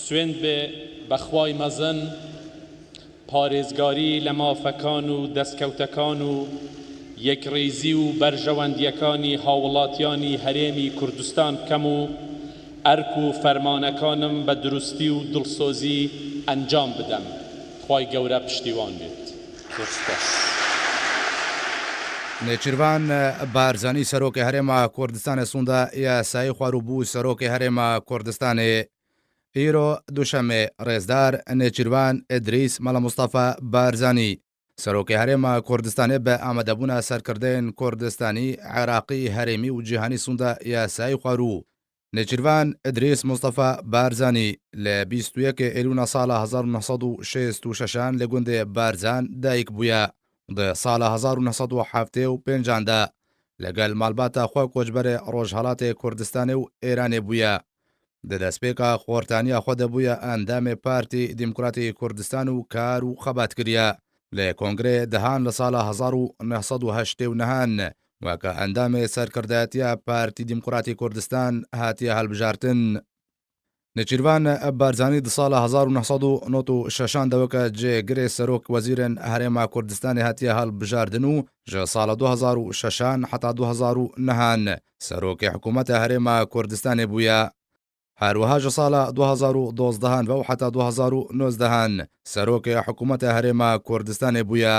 سوێند بێ بە خوای مەزن پارێزگاری لە مافەکان و دەستکەوتەکان و یەکڕیزی و بەرژەوەندییەکانی هاووڵاتیانی هەرێمی کوردستان بکەم و ئەرک و فەرمانەکانم بە دروستی و دڵسۆزی ئەنجام بدەم. خوای گەورە پشتیوان بێت. زۆر سوپاس. نێچیرڤان بارزانی سەرۆکی هەرێما کوردستانێ سوندا یاسایی خوار و بوو سەرۆکی هەرێما کوردستانێ. ئیرۆ دوشەمێ ڕێزدار نێچیرڤان ئیدریس مەلا مستەفا بارزانی سەرۆکی هەرێما کوردستانێ بە ئامادەبوونا سەرکردەێن کوردستانی، عێراقی، هەرێمی و جیهانی سوندا یاسایی خوار و نێچیرڤان ئیدریس مستەفا بارزانی لە 21 ئەیلونا ساڵا 1966 ان لە گوندێ بارزان دایک بویە دە ساڵا 1975 دا لەگەل ماڵباتا خوە کۆچبەرێ ڕۆژهەڵاتێ کوردستانێ و ئێرانێ بویە. دە دەسپێکا خۆرتانیا خوە دە بویە ئەندامێ پارتی دیموکراتی کوردستان و کار و خەبات کریە لە کۆنگرەێ دەهان لە ساڵا 1989 ان وەکە ئەندامێ سەرکردایەتیا پارتی دیموکراتی کوردستان هاتیە هەلبژارتن. نێچیرڤان بارزانی د ساڵا 1996 ان دە وەکە جێگرێ سەرۆک وەزیرێن هەرێما کوردستانێ هاتیە هەلبژاردن و ژە ساڵا 2006 ان حەتا 2009 ان سەرۆکێ حکوومەتە هەرێما کوردستانێ بویە. هەروەها ژە ساڵا 2012 ان ڤەو حەتا 2019 ان سەرۆکێ حکوومەتە هەرێما کوردستانێ بویە.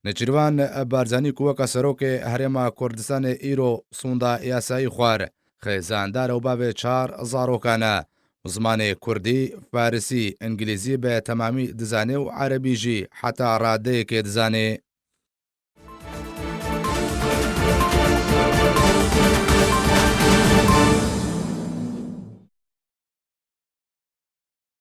نێچیرڤان بارزانی کو وەکە سەرۆکێ هەرێما کوردستانێ ئیرۆ سوندا یاسایی خوار، خێزاندارە و باڤێ چار زارۆکانە و زمانێ کوردی، فارسی، ئنگلیزی بە تەمامی دزانێ و عەرەبی ژی حەتا ڕادەیەکێ دزانێ.